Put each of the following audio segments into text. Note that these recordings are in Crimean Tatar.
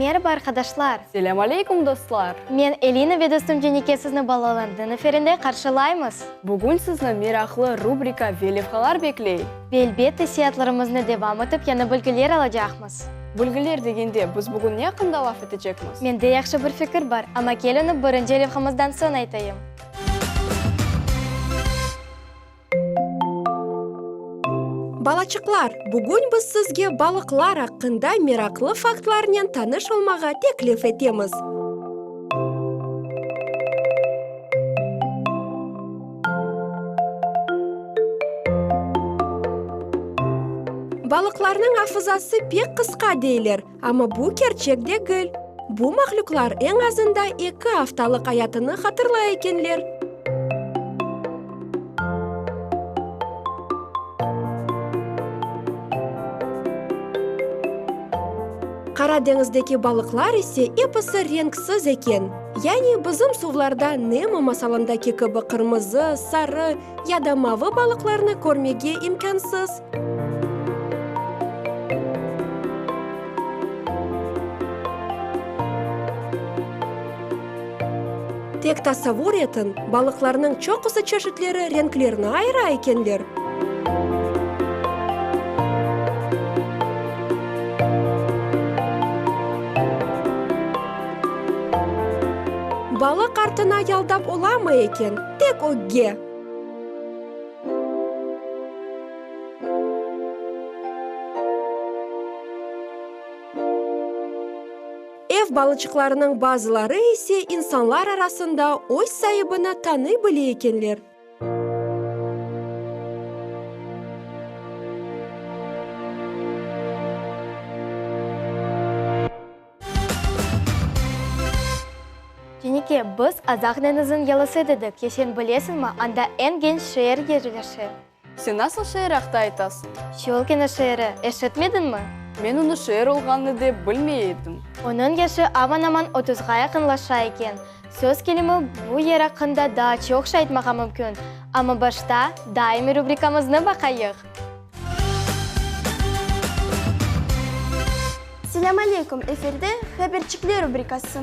Meraba, arqadaşlar! Selâm aleyküm, dostlar! Men Elina ve dostum Cenike sizni Balalandın efirinde qarşılaymız. Bugün sizni meraqlı rubrika ve levhalar bekley. Ve elbette seyaatlarımıznı devam etip yañı bilgiler alacaqmız. Bilgiler degende, biz bugün ne aqqında laf etecekmiz? Mende yahşı bir fikir bar, amma kel onı birinci levhamızdan soñ aytayım. Balaçıqlar, bugün biz sizge balıqlar aqqında meraqlı faktlarnen tanış olmağa teklif etemiz. Balıqlarnıñ afızası pek qısqa deyler, amma bu kerçek degil. Bu mahlüqlar eñ azında eki aftalıq ayatını hatırlay ekenler. Qara deñizdeki balıqlar ise episi renksiz eken. Yani bizim suvlarda Nemo masalındaki kibi qırmızı, sarı ya da mavı balıqlarnı körmege imkânsız. Tek tasavvur etiñ, balıqlarnıñ çoqusı çeşitleri renklerni ayıra ekenler. Balıq artına yaldap olamı eken, tek ögge! Ev balıçıqlarınıñ bazıları ise insanlar arasında öz saibini tanıy bile ekenler. Cenike, biz Azaq deñiziniñ yalısı dedik, ya sen bilesiñmi, anda eñ genç şeer yerleşe. Sen nasıl şeer aqta aytasıñ? Şçolkino şeeri, eşitmediñmi? Men onı şeer olğanını de bilmey edim. Onıñ yaşı aman-aman otuzğa yaqınlaşa eken. Söz kelimi, bu yer aqqında daa çoq şey aytmağa mümkün. Amma başta daimiy rubrikamıznı baqayıq. Selâm aleyküm, efirde Haberçikler rubrikası.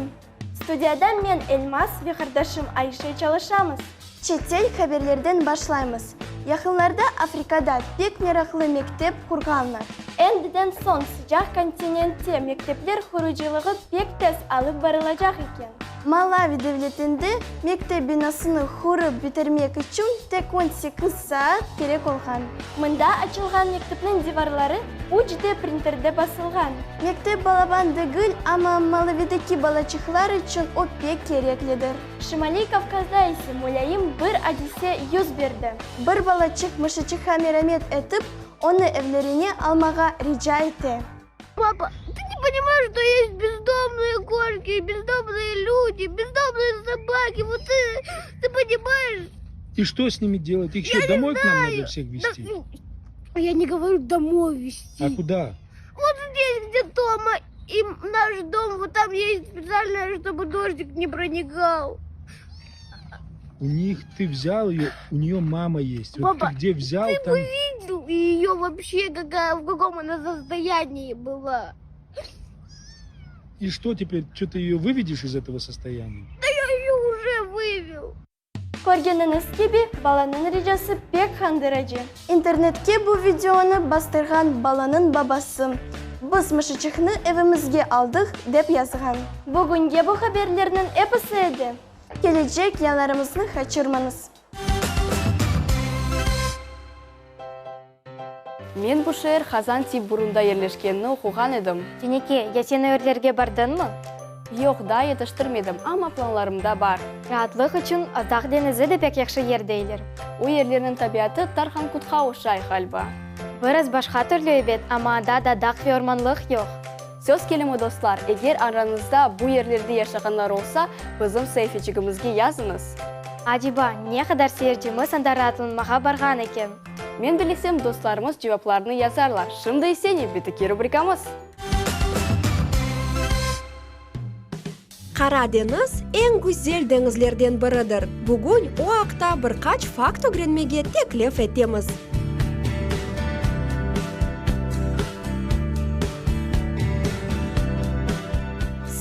Studiyada men, Elmaz, ve qardaşım Ayşe çalışamız. Çetel haberlerden başlaymız. Yaqınlarda Afrikada pek meraqlı mektep qurğanlar. Endiden soñ sıcaq kontinentte mektepler qurucılığı pek tez alıp barılacaq eken. Malavi devletinde mektep binasını qurıp bitirmek içün tek 18 saat kerek olğan. Mında açılğan mektepniñ divarları üç D printerde basılğan. Mektep balaban degil, amma Malavideki balaçıqlar içün o pek kereklidir. Şimaliy Kavkazda ise mulâyim bir adise yüz berdi. Bir balaçıq mışıçıqqa meramet etip, onı evlerine almağa rica ete. Papa, tı ne ponimaешь, что есть bezdomnıye koşki, bezdomnıye люди, bezdomnıye sobaki, vot tı, tı ponimaешь? И что с ними делать? Их что, домой к нам надо всех везти? Я не говорю домой везти. А куда? Вот здесь, где дома, и наш дом, вот там есть специально, чтобы дождик не проникал. У них ты взял ее, у нее мама есть. Вот Папа, ты где взял, ты там... бы видел ее вообще, какая, в каком она состоянии была. И что теперь? Что ты ее выведешь из этого состояния? Да я ее уже вывел. Körgeniñiz kibi, balanıñ ricası pek qandırıcı. İnternetke bu videonı bastırğan balanıñ babası, Biz mışıçıqnı evimizge aldıq, dep yazğan. Bugünge bu haberlerniñ episi edi. Kelecek yanlarımıznı qaçırmañız. Men bu şeer Hazan tip burunda yerleşkenini oquğan edim. Teneke, ya sen o yerlerge bardıñmı? Yoq, daa yetiştirmedim, amma planlarımda bar. Raatlıq içün Azaq deñizi de pek yahşı yer deyler. O yerlerniñ tabiatı Tarhankutqa oşay, ğaliba. Biraz başqa türlü ebet, amma anda da dağ ve ormanlıq yoq. Söz kelimi, dostlar, eger arañızda bu yerlerde yaşağanlar olsa, bizim saifeçigimizge yazıñız. Aceba, ne qadar seyircimiz anda raatlanmağa barğan eken? Men bilesem, dostlarımız cevaplarını yazarlar. Şimdi ise nevbetteki rubrikamız. Qara deñiz, eñ güzel deñizlerden biridir. Bugün o aqta bir qaç fakt ögrenmege teklif etemiz.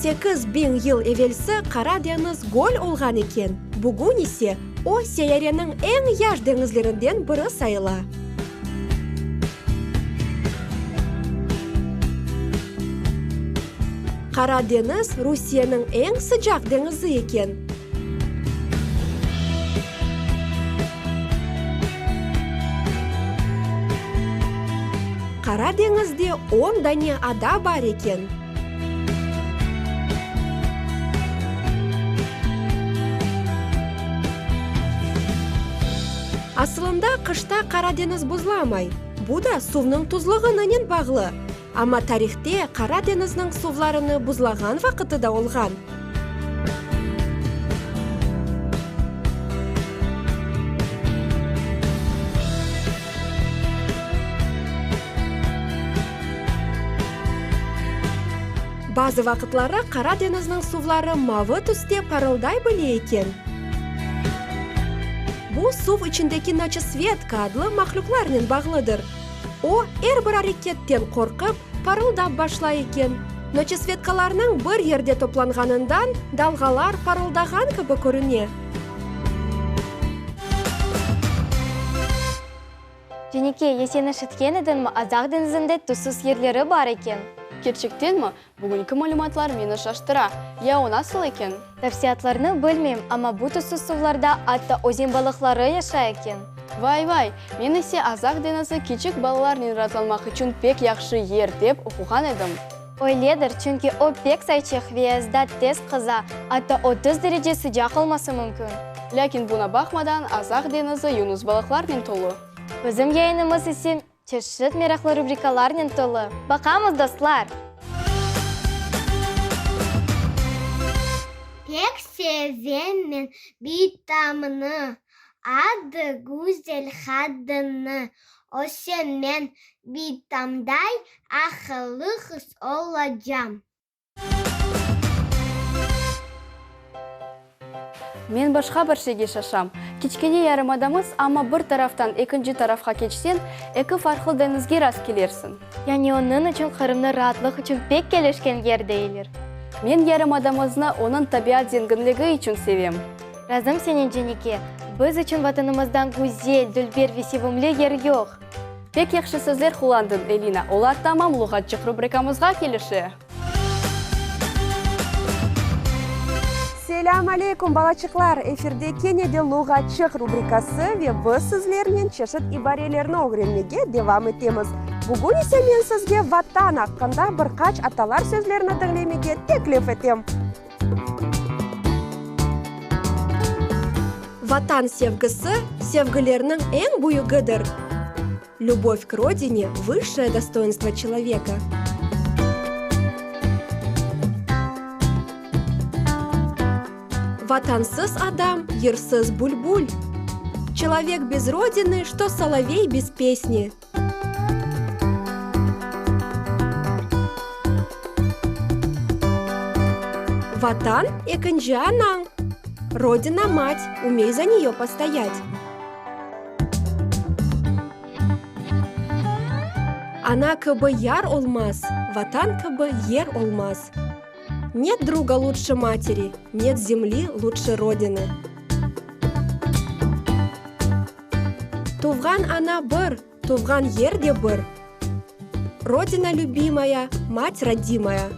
8000 yıl evelsi Qara deñiz göl olğan eken, bugün ise o seyyareniñ eñ yaş deñizlerinden biri sayıla. Qara deñiz Rusiyeniñ eñ sıcaq deñizi eken. Qara deñizde on dane ada bar eken. Asılında, qışta Qara deñiz buzlamay. Bu da suvnıñ tuzluğınınen bağlı. Amma tarihte Qara deñizniñ suvlarını buzlağan vaqıtı da olğan. Bazı vaqıtları Qara deñizniñ suvları mavı tüste parılday bile eken. Bu, suv içindeki noçesvetka adlı mahlüqlarnen bağlıdır. O, er bir areketten qorqıp, parıldap başlay eken. Noçesvetkalarnıñ bir yerde toplanğanından dalğalar parıldağan kibi körüne. Cenike, ya sen eşitken ediñmi, Azaq deñizinde tuzsuz yerleri bar eken? Kerçektenmi? Bugünki malümatlar meni şaştıra. Ya o nasıl eken? Tafsiyatlarnı bilmeyim, amma bu tuzsuz suvlarda atta özen balıqları yaşay eken. Vay-vay! Men ise Azaq deñizi kiçik balalarnen raatlanmaq içün pek yahşı yer dep oquğan edim. Öyledir, çünki o pek sayçıq ve yazda tez qıza, atta 30 derece sıcaq olması mümkün. Lâkin buna baqmadan, Azaq deñizi yunus balıqlarnen tolu. Bizim yayınımız ise çeşit meraqlı rubrikalarnen tolu. Baqamız, dostlar! Pek sevem men bitamnı, Adı güzel qadınnı. Ösem men bitamday aqıllı qız olacam. Men başqa bir şeyge şaşam. Kiçkene yarımadamız, amma bir taraftan ekinci tarafqa keçseñ, eki farqlı deñizge rast kelersiñ. Yani onıñ içün Qırımnı raatlıq içün pek kelişken yer deyler. Men yarımadamıznı onıñ tabiat zenginligi içün sevem. Razım senen, Cenike. Biz içün Vatanımızdan güzel, dülber ve sevimli yer yoq. Pek yahşı sözler qullandıñ, Elina. Olar tamam Luğatçıq rubrikamızğa kelişe. Selâm aleykum, balaçıqlar! Efirde kene de Luğatçıq rubrikası ve biz sizlernen çeşit ibarelerni ögrenmege devam etemiz. Bugün ise men sizge Vatan aqqında bir qaç atalar sözlerini diñlemege teklif etem. Vatan sevgisi, sevgilerniñ eñ büyügidir. Lübov k Rodine, vısşее dostoinstvo çeloveka. Vatansız adam, yırsız bülbül. Çelovek bez Rodiny, çto solovey bez pesni. Vatan, ekinci anañ. Rodina, mat, umey za neyo postoyat. Ana kibi yar olmaz, Vatan kibi yer olmaz. Net druga lutşe materi, net zemli lutşe Rodinı. Tuvğan ana bir, tuvğan yer de bir. Rodina lübimaya, mat rodimaya.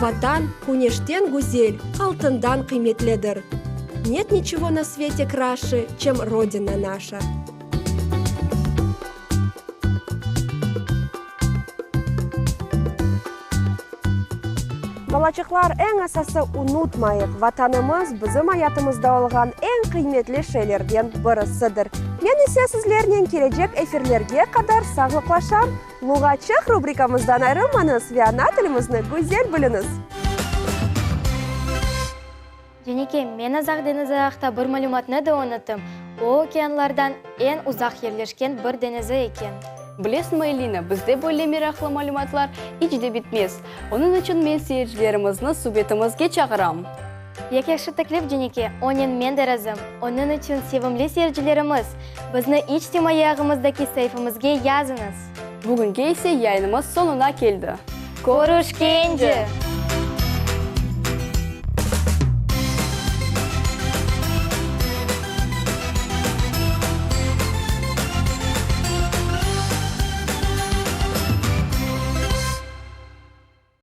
Vatan, küneşten güzel, altından qıymetlidir. Net niçego na svete kraşe, çem Rodina naşa. Balaçıqlar, eñ esası unutmayıq, Vatanımız bizim ayatımızda olğan eñ qıymetli şeylerden birisidir. Men ise sizlernen kelecek efirlerge qadar sağlıqlaşam. Luğatçıq rubrikamızdan ayrılmañız ve ana tilimizni güzel biliñiz! Cenike, men Azaq deñizi aqta bir malümatnı da unuttım. O, okeanlardan eñ uzaq yerleşken bir deñizi eken. Bilesiñmi, Elina, bizde böyle meraqlı malümatlar iç de bitmez. Onıñ içün men seyircilerimizni subetimizge çağıram. Pek yahşı teklif, Cenike, onen men de razım. Onıñ içün, sevimli seyircilerimiz, bizni içtimaiy ağımızdaki saifemizge yazıñız. Bugünge ise yayınımız soñuna keldi. Körüşkence!